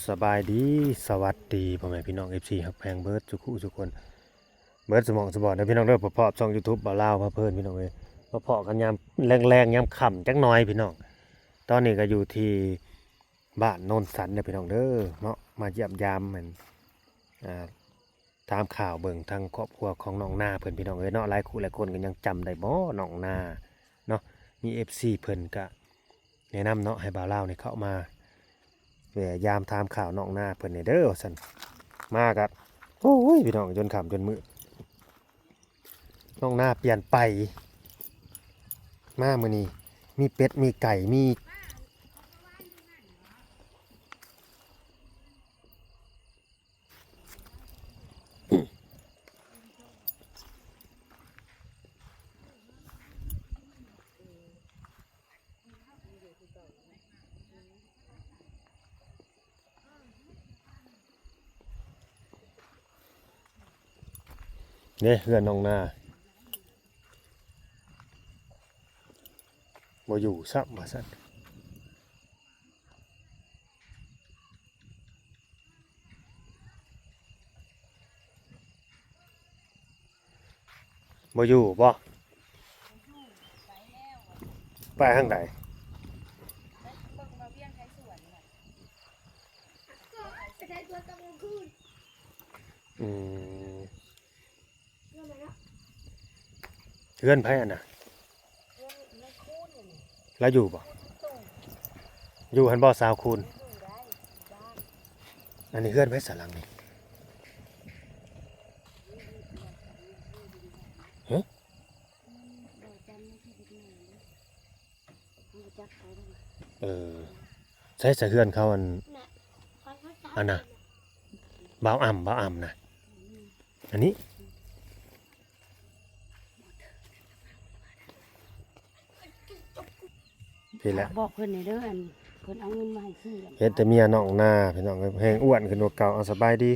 ສະບາຍດີ ສະຫວັດດີ ພໍ່ແມ່ພີ່ນ້ອງ ເອັຟຊີ ຮັກແພງເບິດສູ່ຄູ່ສູ່ຄົນ ເບິດສູ່ໝ່ອງສູ່ບ່ອນເດີພີ່ນ້ອງເດີ. ພໍ້ກັບຊ່ອງຢູທູບບ່າວລາວພາເພີນ ພີ່ນ້ອງເອີຍ, ມາພໍ້ກັນຍາມແລງໆ ຍາມຄ່ຳຈັກໜ່ອຍພີ່ນ້ອງ. ຕອນນີ້ກໍຢູ່ທີ່ບ້ານໂນນສັນເດີພີ່ນ້ອງເດີເນາະ, ມາຢ້ຽມຢາມ ແມ່ນ ອ່າ ຖາມຂ່າວເບິ່ງທາງຄອບຄົວຂອງນ້ອງນາເພິ່ນ ພີ່ນ້ອງເອີຍເນາະ. ຫຼາຍຄູ່ຫຼາຍຄົນກໍຍັງຈຳໄດ້ບໍ່ ນ້ອງນາເນາະ, ມີເອັຟຊີເພິ່ນກະແນະນຳເນາະ ໃຫ້ບ່າວລາວນີ້ເຂົ້າມາແວ່ຢາມຖາມຂ່າວນ້ອງນາເພິ່ນແດ່ເດີວ່າຊັ້ນ. ມາກະ ໂອ້ຍ ພີ່ນ້ອງ ຈົນຄ່ຳຈົນມືດ ນ້ອງນາປ່ຽນໄປ ມາມື້ນີ້ມີເປັດມີໄກ່ ມີ ເດ້ ເຮືອນນ້ອງນາ ບໍ່ຢູ່ຊ້ຳວ່າຊັ້ນ. ບໍ່ຢູ່ບໍ່? ໄປທາງໃດ? ອືມ ເຮືອນໃຜອັນນະ? ລາວຢູ່ບໍ່? ຢູ່ຫັ້ນບໍ່ ສາວຄູນ? ອັນນີ້ເຮືອນໃຜສະຫຼັງນີ້? ຮະ? ເອີ ໃສ ໃສເຮືອນເຂົາ ອັນ ອັນນະ ບ່າວອຳ ບ່າວອຳນະ ອັນນີ້ ພີ້ແຫຼະ ບອກເພິ່ນແດ່ເດີ ອັນເພິ່ນເອົາເງິນມາໃຫ້ຊື້ ເຫັນແຕ່ເມຍນ້ອງນາ ພີ່ນ້ອງເອີຍ ແຮງອ້ວນຂຶ້ນກວ່າເກົ່າ. ເອົາ ສະບາຍດີ.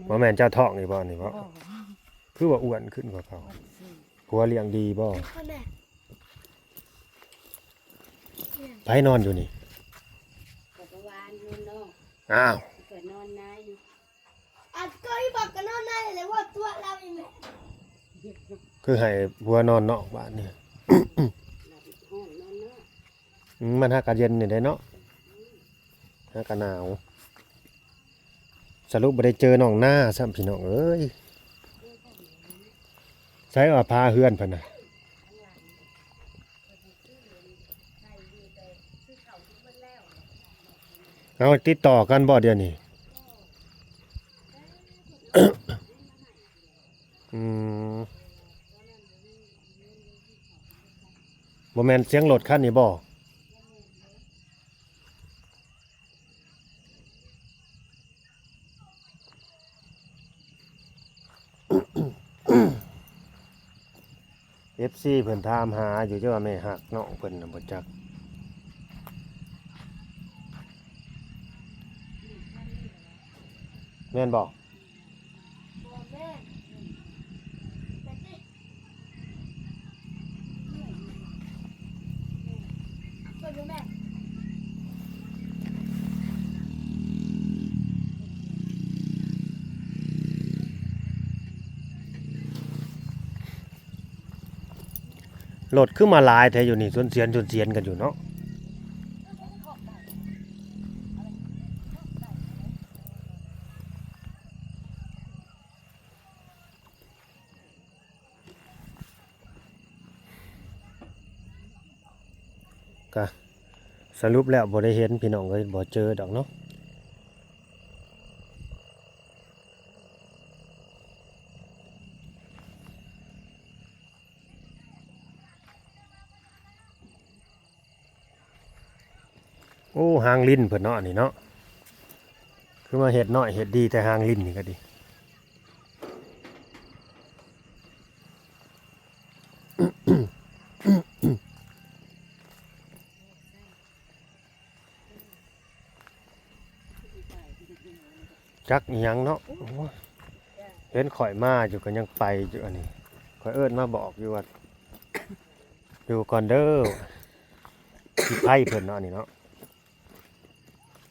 ບໍ່ແມ່ນເຈົ້າທ້ອງອີກບໍ່ນີ້ບໍ່? ຄືວ່າອ້ວນຂຶ້ນກວ່າເກົ່າ. ຜົວລ້ຽງດີບໍ່? ພໍ່ແມ່ ໃຜນອນຢູ່ນີ້? ກໍປະວານນອນນອກ. ອ້າວ ກໍນອນນາຢູ່. ອັນກໍອີບັກກໍນອນໃນແຫຼະ ວ່າຕົວະລາວອີແມ່ ຄືໃຫ້ຜົວນອນນອກບາດນີ້. ອືມ ມັນຫາກະເຢັນນີ້ໄດ໋ເນາະ ຫາກະໜາວ. ສະຫຼຸບບໍ່ໄດ້ເຈີນ້ອງນາຊ້ຳ ພີ່ນ້ອງເອີຍ. ໃສວ່າພາເຮືອນເພິ່ນນະ? ເອົາ ຕິດຕໍ່ກັນບໍ່ດຽວນີ້? ອືມ ບໍ່ແມ່ນສຽງລົດຄັນນີ້ບໍ່? ເອັຟຊີເພິ່ນຖາມຫາຢູ່ ເຈົ້າວ່າແມ່ຮັກນ້ອງເພິ່ນນະບໍ່ຈັກ ແມ່ນບໍ່? ລົດຄືມາຫຼາຍແທ້ຢູ່ນີ້ ສວນສຽນ ສວນສຽນກັນຢູ່ເນາະ. ກະສະຫຼຸບແລ້ວບໍ່ໄດ້ເຫັນ ພີ່ນ້ອງເອີຍ ບໍ່ເຈີດອກເນາະ. ໂອ້ ຫາງລິນເພິ່ນເນາະ ອັນນີ້ເນາະ ຄືມາເຮັດນ້ອຍເຮັດດີແຕ່ຫາງລິນນີ້ກໍດີ. ຈັກອີ່ຫຍັງເນາະ ໂອ້ຍ ເຫັນຂ້ອຍມາຢູ່ກໍຍັງໄປຢູ່ ອັນນີ້ຂ້ອຍເອີ້ນມາບອກຢູ່ວ່າ ຢູ່ກ່ອນເດີ ຊິໄພເພິ່ນເນາະ ອັນນີ້ເນາະ.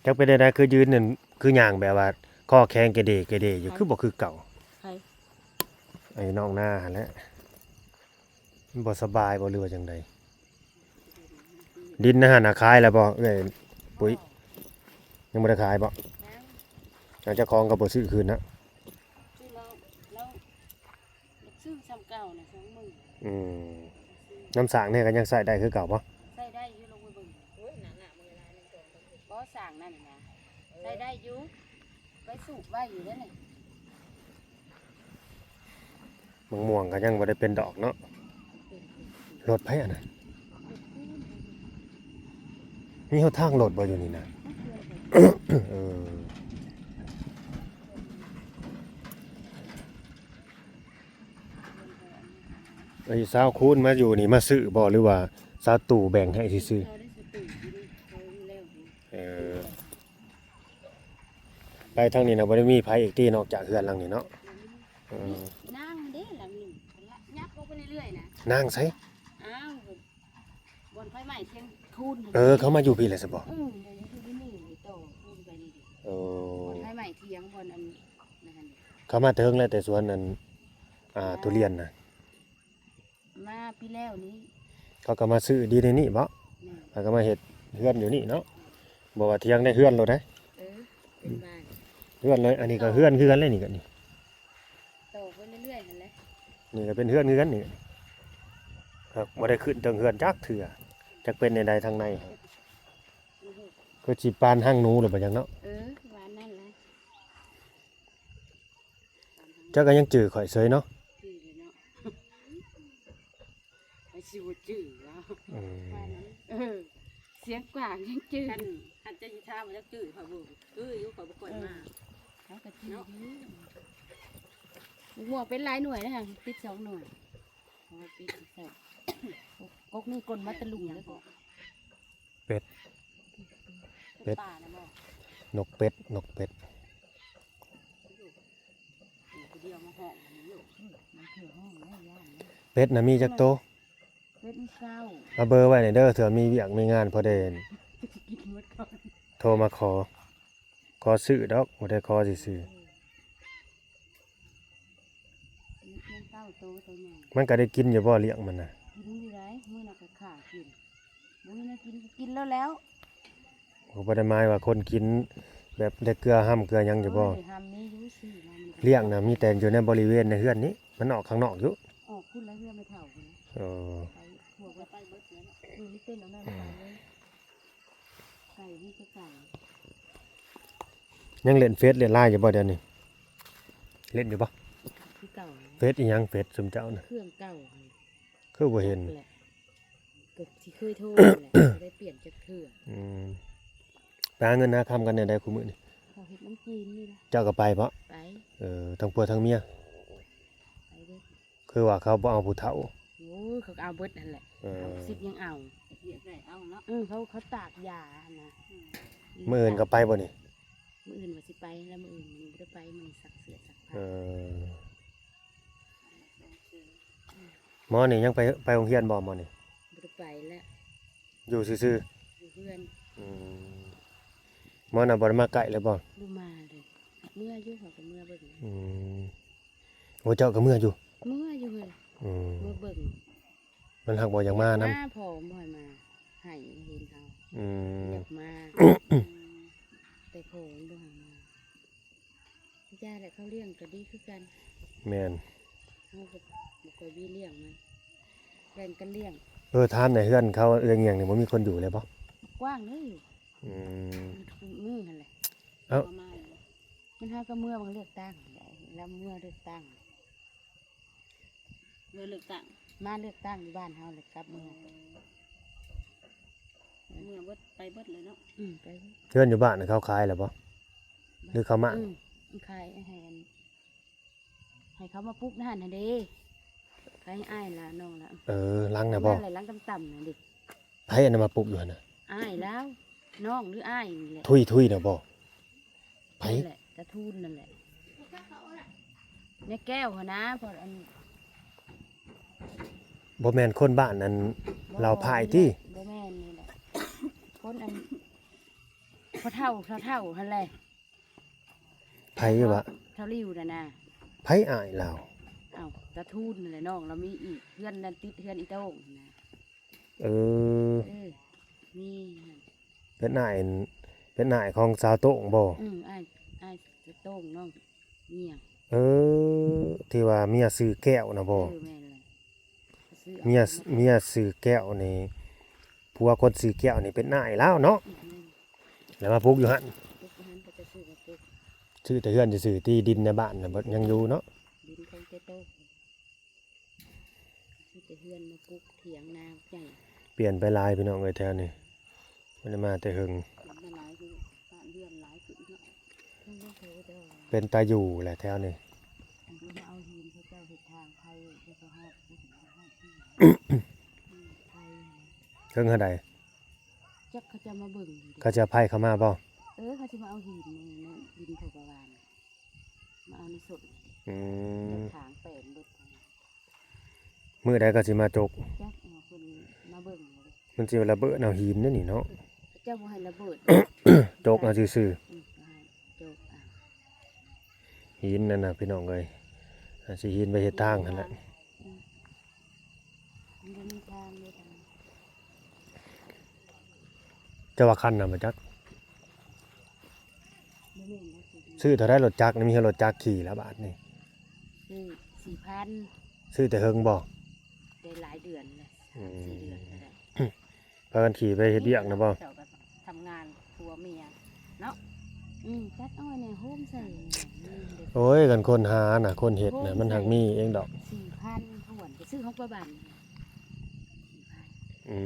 ຈັກເປັນແນວໃດ ຄືຢືນນັ້ນ ຄືຍ່າງແບບວ່າຄໍແຂງກະເດກະເດຢູ່ ໃຜ? ຄືບໍ່ຄືເກົ່າ? ໃຜ? ໄອ້ນ້ອງນາຫັ້ນແຫຼະ ມັນບໍ່ສະບາຍບໍ່ ຫຼືວ່າຈັ່ງໃດ? ດິນໃນຫັ້ນນະຂາຍແລ້ວບໍ່ເອື້ອຍປຸ້ຍ? ຍັງບໍ່ໄດ້ຂາຍບໍ່? ຍັງ. ເຈົ້າຂອງກໍບໍ່ຊື້ຄືນນະ? ຊື້ແລ້ວ ແລ້ວ ຢາກຊື້ຊ່ຳເກົ່ານະ ສອງໝື່ນ. ອືມ ນ້ຳສ້າງນີ້ກໍຍັງໃຊ້ໄດ້ຄືເກົ່າບໍ່? ໃຊ້ໄດ້ຢູ່ ລົງໄປເບິ່ງ. ໂອ້ຍ ໜ້າໆ ມື້ລາວນີ້ກໍບໍ່ສ້າງນັ້ນນະ ໃຊ້ໄດ້ຢູ່ ໄປສູບໄວ້ຢູ່ເດ້ນີ້. ມະມ່ວງກໍຍັງບໍ່ໄດ້ເປັນດອກເນາະ. ລົດໃຜອັນນັ້ນ? ມີຫົນທາງລົດບໍ່ຢູ່ນີ້ນະ? ເອີ ເອີ ສາວຄູນມາຢູ່ນີ້ມາຊື້ບໍ່ ຫຼືວ່າສາວຕູ້ແບ່ງໃຫ້ຊື່ໆ? ເອີ ໄປທາງນີ້ນະ ບໍ່ໄດ້ມີໃຜອີກຕິ ນອກຈາກເຮືອນຫຼັງນີ້ເນາະ? ເອີ ນາງເດ້ຫຼັງໜຶ່ງ ຍັບອອກໄປເລື້ອຍໆນະ. ນາງໃສ? ອ້າວ ບ່ອນໄຟໄໝ້ທຽງຄູນ. ເອີ ເຂົາມາຢູ່ພີ້ແລ້ວຊະບໍ່? ເອີ ຢູ່ນີ້ຕໍ່ຄູນໄປນີ້. ເອີ ບ່ອນໄຟໄໝ້ທຽງ ບ່ອນອັນນັ້ນ. ເຂົາມາເຖິງແລ້ວ ແຕ່ສວນອັນ ອ່າ ທຸລຽນນະ. ມາປີແລ້ວນີ້ ເຂົາກໍມາຊື້ດິນໃນນີ້ບໍ? ແມ່ນ. ເຂົາກໍມາເຮັດເຮືອນຢູ່ນີ້ເນາະ. ບໍ່ວ່າທຽງໃດ ເຮືອນໂລດໃດ. ເອີ ເປັນບ້ານ ເຮືອນເລີຍ. ອັນນີ້ກໍເຮືອນຄືກັນເລີຍນີ້ກໍນີ້ ຕໍ່ໄປເລື້ອຍໆຫັ້ນແຫຼະ. ນີ້ກໍເປັນເຮືອນຄືກັນນີ້ ຫາກບໍ່ໄດ້ຂຶ້ນເທິງເຮືອນຈັກເທື່ອ. ຈັກເປັນແນວໃດທາງໃນ ຄືຊິປານຮັງໜູຫຼືບໍ່ຈັກເນາະ. ເອີ ປານນັ້ນແຫຼະ. ເຈົ້າກໍຍັງຈື່ຂ້ອຍເສີຍເນາະ. ຈື່ເລີຍເນາະ ໄປຊິບໍ່ຈື່ລາວ. ອືມ ເອີ ສຽງກວ້າງຍັງຈື່. ຄັນ ຄັນເຈົ້າຊິຖາມວ່າຈັກຈື່ຂ້ອຍບໍ່? ຈື່ຢູ່ ຂ້ອຍບໍ່ຄ່ອຍມາ. ເອີ ເຮົາກໍຈື່ຢູ່. ໝາກມ່ວງເປັນຫຼາຍໜ່ວຍນະ ຕິດສອງໜ່ວຍ. ເຮົາຕິດສອງ ກົກນີ້ກົ້ນມາແຕ່ລຸ່ມເດີ. ເປັດ ເປັດ ເປັດປ່ານະບໍ່? ນົກເປັດ ນົກເປັດ. ຜູ້ດຽວມາຮ້ອງອັນນີ້ຢູ່. ມັນຄືຮ້ອງແລ້ວຢ້ານເດ້. ເປັດນະມີຈັກໂຕ? ເປັດມີເກົ້າ. ເອົາເບີໄວ້ແດ່ເດີ ເທື່ອມີວຽກມີງານພໍໄດ້ ກິນໝົດກ່ອນ ໂທມາຂໍ. ຂໍຊື້ດອກ ບໍ່ໄດ້ຂໍຊື່ໆ. ເອີ ມັນເກົ້າໂຕ ໂຕໃຫຍ່. ມັນກໍໄດ້ກິນຢູ່ບໍ່ ລ້ຽງມັນນະ? ກິນຢູ່ໃດ໋ ມື້ນະກໍຂ້າກິນ. ບໍ່ມີແນວກິນ ກິນແລ້ວແລ້ວ. ກໍບໍ່ໄດ້ໝາຍວ່າຄົນກິນແບບໄດ້ເກືອຫ້ຳເກືອຫຍັງຢູ່ບໍ່? ເອີ ໄດ້ຫ້ຳມີຢູ່ ຊື້ມາມັນກໍ ລ້ຽງນະ ມີແຕ່ຢູ່ໃນບໍລິເວນໃນເຮືອນນີ້ ມັນອອກຂ້າງນອກຢູ່. ອອກພຸ້ນແລ້ວ ເຮືອນແມ່ເຖົ້າພຸ້ນ. ເອີ ໄປທົ່ວ ໄປເບິດແລ້ວເນາະ. ເອີ ມີເຕັນເອົາໜ້າ ເອີ ໄປເລີຍ. ໄກ່ນີ້ກໍໄກ່ ຍັງຫຼິ້ນເຟສຫຼິ້ນລາຍຢູ່ບໍ່ດຽວນີ້? ຫຼິ້ນຢູ່ບໍ່? ຄືເກົ່າ. ເຟສອີ່ຫຍັງ ເຟສຊຸມເຈົ້ານະ? ເຄື່ອງເກົ່າ. ຄືບໍ່ເຫັນ? ແຫຼະ ກໍຊິເຄີຍໂທແຫຼະ ບໍ່ໄດ້ປ່ຽນຈັກເທື່ອ. ອືມ ໄປຫາເງິນຫາຄຳກັນແນວໃດຄູ່ມື້ນີ້? ເຂົາເຮັດນຳຈີນນີ້ລະ. ເຈົ້າກໍໄປບໍ? ໄປ. ເອີ ທັງຜົວທັງເມຍ? ໄປເບິດ. ຄືວ່າເຂົາບໍ່ເອົາຜູ້ເຖົ້າ? ໂອ້ຍ ເຂົາກໍເອົາເບິດຫັ້ນແຫຼະ. ເອີ ເອົາສິດຍັງເອົາ ຢາກໄດ້ເອົາເນາະ. ເອີ ເຂົາ ເຂົາຕາກຢາຫັ້ນນະ. ອືມ ມື້ອື່ນກໍໄປບໍ່ນີ້? ມື້ອື່ນວ່າຊິໄປແລ້ວ ມື້ອື່ນບໍ່ໄດ້ໄປ ມື້ນີ້ຊັກເສື້ອຊັກຜ້າ. ເອີ ໝໍນີ້ຍັງໄປ ໄປໂຮງຮຽນບໍ່ໝໍນີ້? ບໍ່ໄດ້ໄປແລ້ວ. ຢູ່ຊື່ໆ? ຢູ່ເຮືອນ. ອືມ ໝໍນະບໍ່ໄດ້ມາໃກ້ເລີຍບໍ່? ບໍ່ມາເລີຍ. ເມືອຢູ່ ເຂົາກໍເມືອເບິ່ງ. ອືມ ໂອ້ ເຈົ້າກໍເມືອຢູ່? ເມືອຢູ່ເຮືອນ. ອືມ ເມືອເບິ່ງ. ມັນຫາກບໍ່ຢາກມານຳ. ມາ ພໍ່ບໍ່ໃຫ້ມາ ໃຫ້ເຫັນເຮົາ. ອືມ ຢາກມາ ແຕ່ພໍ່ມັນບໍ່ໃຫ້ມາ. ຢ່າແຫຼະ ເຂົາລ້ຽງກໍດີຄືກັນ. ແມ່ນ. ເຮົາກໍບໍ່ຄ່ອຍມີລ້ຽງມັນ ແບ່ງກັນລ້ຽງ. ເອີ ຖາມແດ່ ເຮືອນເຂົາເອື້ອຍງຽງນີ້ບໍ່ມີຄົນຢູ່ເລີຍບໍ່? ກວ້າງເລີຍ. ອືມ ມື້ຫັ້ນແຫຼະ. ເອົ້າ ມັນຫາກໍເມືອ ມັນເລືອກຕັ້ງແຫຼະ ລາວເມືອເລືອກຕັ້ງ. ເມືອເລືອກຕັ້ງ ມາເລືອກຕັ້ງຢູ່ບ້ານເຮົາແລ້ວກັບເມືອ. ເມືອເບິດ ໄປເບິດເລີຍເນາະ. ອືມ ໄປເບິດ. ເຮືອນຢູ່ບ້ານເຂົາຂາຍແລ້ວບໍ່? ຫຼືເຂົາມາ? ອືມ ຂາຍໃຫ້ອັນ ໃຫ້ເຂົາມາປຸກໃນຫັ້ນຫັ້ນເດ້. ຂາຍໃຫ້ອ້າຍລະ ນ້ອງລະ. ເອີ ຫຼັງນະບໍ່? ນັ້ນແຫຼະ ຫຼັງຕ່ຳໆນະເດ້. ໃຜອັນນັ້ນມາປຸກຢູ່ຫັ້ນນະ? ອ້າຍລາວ ນ້ອງຫຼືອ້າຍນີ້ແຫຼະ. ທຸຍໆນະບໍ່? ໃຜ? ນັ້ນແຫຼະ ຕາທູນນັ້ນແຫຼະ. ໃນແກ້ວຫັ້ນນະ ເພາະອັນ ບໍ່ແມ່ນຄົນບ້ານອັນ ບໍ່ ລາວພາຍຕິ? ບໍ່ແມ່ນນີ້ແຫຼະ ຄົນອັນ ພໍ່ເຖົ້າ ພໍ່ເຖົ້າຫັ້ນແຫຼະ. ໃຜວະ? ທ້າວລິວນັ້ນນະ. ໃຜອ້າຍລາວ? ເອົ້າ ຕາທູນນັ້ນແຫຼະ ນ້ອງລາວມີອີກ ເຮືອນນັ້ນຕິດເຮືອນອີໂຕ້ງນະ. ເອີ ເອີ ມີຫັ້ນ ເປັນອ້າຍ ເປັນອ້າຍຂອງສາວໂຕ້ງບໍ່? ອື ອ້າຍ ອ້າຍສາວໂຕ້ງ ນ້ອງເມຍ. ເອີ ທີ່ວ່າເມຍຊື່ແກ້ວນະບໍ່? ເອີ ແມ່ນແຫຼະ. ເມຍ ເມຍຊື່ແກ້ວນີ້ ຜົວຄົນຊື່ແກ້ວນີ້ເປັນອ້າຍລາວເນາະ. ອື ແມ່ນ. ແລ້ວມາປຸກຢູ່ຫັ້ນ ປຸກຢູ່ຫັ້ນ ເຂົາເຈົ້າຊື້ມາປຸກ ຊື້ແຕ່ເຮືອນຊື່ໆ ທີ່ດິນໃນບ້ານນະເບິດຍັງຢູ່ເນາະ. ດິນຂອງເຈໂຕ້ ຊື້ແຕ່ເຮືອນມາປຸກ ຖຽງນາໃຫຍ່. ປ່ຽນໄປຫຼາຍພີ່ນ້ອງເອີຍ ແຖວນີ້ ບໍ່ໄດ້ມາແຕ່ເຫິງ. ເປັນຕາຢູ່ແຫຼະແຖວນີ້. ເຖິງເທົ່າໃດ? ຈັກເຂົາຈະມາເບິ່ງຢູ່ ເຂົາຈະໄພເຂົ້າມາບໍ່? ເອີ ເຂົາຊິມາເອົາຫີນນີ້ ດິນເຂົາກະວ່າ ມາເອົາໃນສົດ. ອື ທາງແປງເບິດ. ມື້ໃດເຂົາຊິມາຈົກ? ຈັກ ເອີ ເພິ່ນມາເບິ່ງ. ມັນຊິລະເບີດເອົາຫີນເດ້ນີ້ເນາະ. ເຂົາເຈົ້າບໍ່ໃຫ້ລະເບີດ ຈົກເອົາຊື່ໆ. ອື ຈົກເອົາຫີນນັ້ນນະພີ່ນ້ອງເອີຍ ຊິຫີນໄປເຮັດທາງຫັ້ນແຫຼະ. ອື ມັນບໍ່ມີທາງເລີຍ. ເຈົ້າວ່າຄັນນະບໍ່ຈັກ. ບໍ່ແມ່ນນະ ຊື້ເທົ່າໃດລົດຈັກນີ້? ມີແຕ່ລົດຈັກຂີ່ລະບາດນີ້. ຊື້ສີ່ພັນ. ຊື້ແຕ່ເຫິງບໍ່? ໄດ້ຫຼາຍເດືອນແລ້ວ. ອື ສີ່ເດືອນແລ້ວ. ພາກັນຂີ່ໄປເຮັດວຽກນະບໍ່? ເຈົ້າກໍທຳງານຜົວເມຍເນາະ. ອື ຕັດອ້ອຍແດ່ ໂຮມໃສ່. ໂອ້ຍ ຄັນຄົນຫານະ ຄົນເຮັດນະ ມັນຫາກມີເອງດອກ. ສີ່ພັນ ຫວນໄປຊື້ຂອງປ້າບັນ. ອື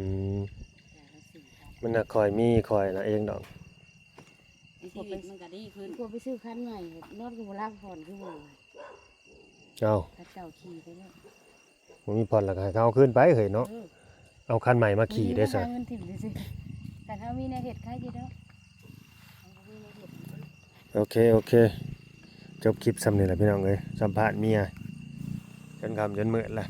ມັນນະຄ່ອຍມີຄ່ອຍນະເອງດອກ. ຊີວິດມັນກໍດີຂຶ້ນ. ຜົວໄປຊື້ຄັນໃໝ່ ນອນກໍບໍ່ຫຼັບ ຜ່ອນຄືບໍ່. ເອົ້າ ເຂົາເຈົ້າຂີ່ໄປແລ້ວ ບໍ່ມີຜ່ອນແລ້ວກໍໃຫ້ເຂົາເອົາຄືນໄປເຮີ້ຍເນາະ. ເອີ ເອົາຄັນໃໝ່ມາຂີ່ໄດ້ຊະ ເງິນຖິ້ມຊື່ໆ. ຄັນເຮົາມີແນວເຮັດຂາຍຢູ່ດອກ. ໂອເຄ ໂອເຄ ຈົບຄລິບຊ່ຳນີ້ແຫຼະພີ່ນ້ອງເອີຍ ສຳພາດເມຍ ຈົນຄ່ຳຈົນມືດລະ.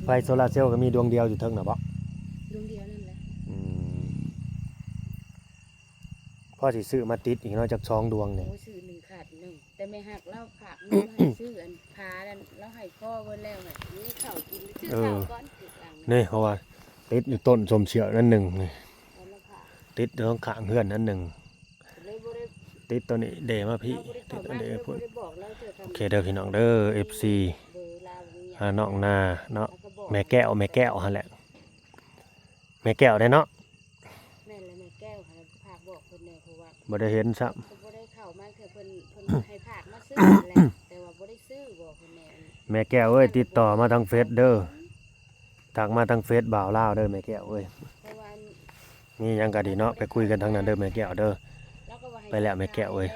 ໄຟໂຊລາເຊວກໍມີດວງດຽວຢູ່ເທິງນະບໍ? ດວງດຽວນັ້ນແຫຼະ. ອື ພໍຊິຊື້ມາຕິດອີກເນາະ ຈັກສອງດວງນີ້. ໂອ້ຍ ຊື້ໜຶ່ງຂາດໜຶ່ງ ແຕ່ແມ່ຮັກລາວຝາກເງິນມາໃຫ້ຊື້ອັນພານັ້ນ ລາວໃຫ້ພໍ່ເບິດແລ້ວ. ນີ້ເຂົ້າກິນ ຊື້ເຂົ້າກ່ອນ. ນີ້ເພາະວ່າຕິດຢູ່ຕົ້ນສົ້ມເຊືອກນັ້ນໜຶ່ງນີ້ ຕິດຢູ່ຂ້າງເຮືອນນັ້ນໜຶ່ງ ຕິດໂຕນີ້ເດມາພີ້ ຕິດອັນເດພຸ້ນ. ໂອເຄເດີພີ່ນ້ອງເດີ ເອັຟຊີ ອ່າ ນ້ອງນາເນາະ ແມ່ແກ້ວ ແມ່ແກ້ວຫັ້ນແຫຼະ ແມ່ແກ້ວເດ້ເນາະ. ແມ່ນແຫຼະ ແມ່ແກ້ວ ໃຫ້ຝາກບອກເພິ່ນແດ່ ເພາະວ່າບໍ່ໄດ້ເຫັນຊ້ຳ ບໍ່ໄດ້ເຂົ້າມາເທື່ອ. ເພິ່ນ ເພິ່ນໃຫ້ຝາກມາຊື້ແຫຼະ ແຕ່ວ່າບໍ່ໄດ້ຊື້ ບອກເພິ່ນແດ່. ແມ່ແກ້ວເອີຍ ຕິດຕໍ່ມາທາງເຟສເດີ ທັກມາທາງເຟສບ່າວລາວເດີແມ່ແກ້ວເອີຍ. ເພາະວ່າ ມີຫຍັງກໍດີເນາະ ໄປຄຸຍກັນທາງນັ້ນເດີແມ່ແກ້ວເດີ. ໄປແລ້ວແມ່ແກ້ວເອີຍ.